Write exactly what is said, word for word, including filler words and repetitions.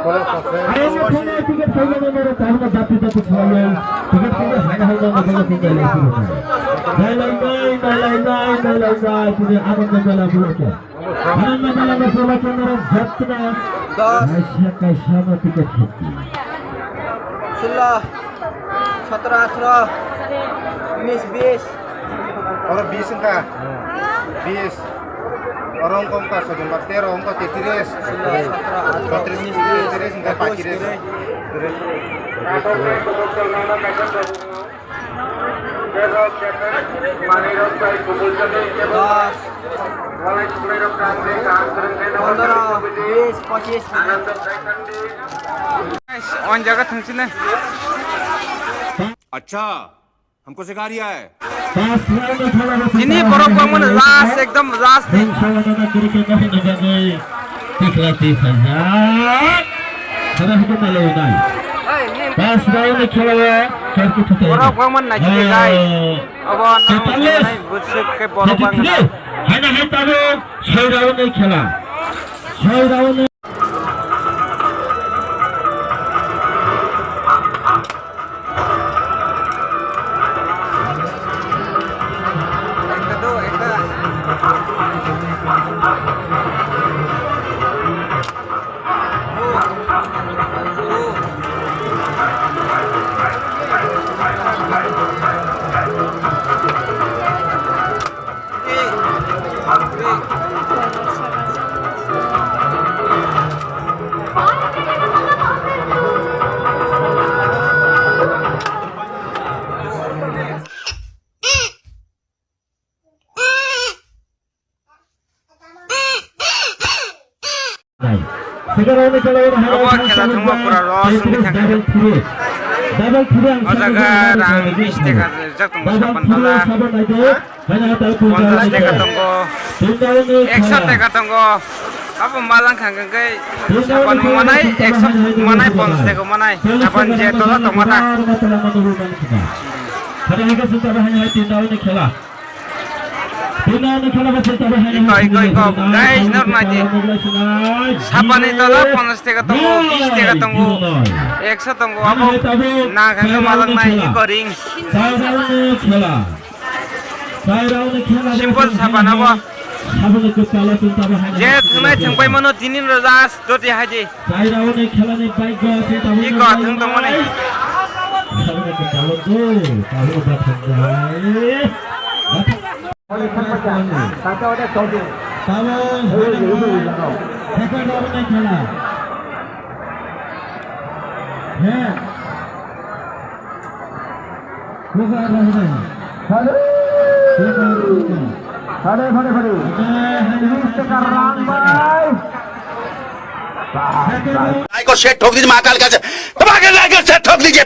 Ayang thangna ticket khaimani mero kaham dati dati khwlaiwi ticket khaina haino haino mero khaina lai phuru. Nailainai, nailainai, nailainai, tini Ananda Mela bulokya. Ananda Mela bulokya mero jatna. Dos. Kaisa, kaisa no ticket khaiwi. Sullo. Sotro, atro, unis, bis. Oro bis wngkha. Bis. Oro wngkha, wngkha sodin ba tero, wngkha tetris. Chotris, tetris, wngkha paitris. Dos. Pondro, bis, pochis. On jaga thangsinai. Acha, hamko sikha riya hai. Ini borok bangmani last, ekdom last ni. Pas round ni khela o, char ki thute. Borok bangmani nai ki jai. Abo nang nai busuk ke borok bangmani. Haina hai tabo, soi round ni khela. Soi round ni Obo khela thwngma pura loss wngwi thangkha. Double three. Double three ang o jaga rang bis teka rijak tongo sapan dala. Ponchas teka tongo. Ekso teka tongo. Abo malang khang khang kai sapan manai ekso manai ponchas teka manai. Sapan je tola tongma ta. Khela. Iko, iko, iko, guys, nor naidi. Sapani tola ponchas teka tongo, bis teka tongo, ekso tongo, abo nang khe malang nai, iko ring. Simple sapan abo. Je thwngnai thwngpai mano tini rw jas, joti haidi. Iko thwng tongmani. भाई को सेट ठोक दीजिए महाकाल का, दबा के like set ठोक दीजिए।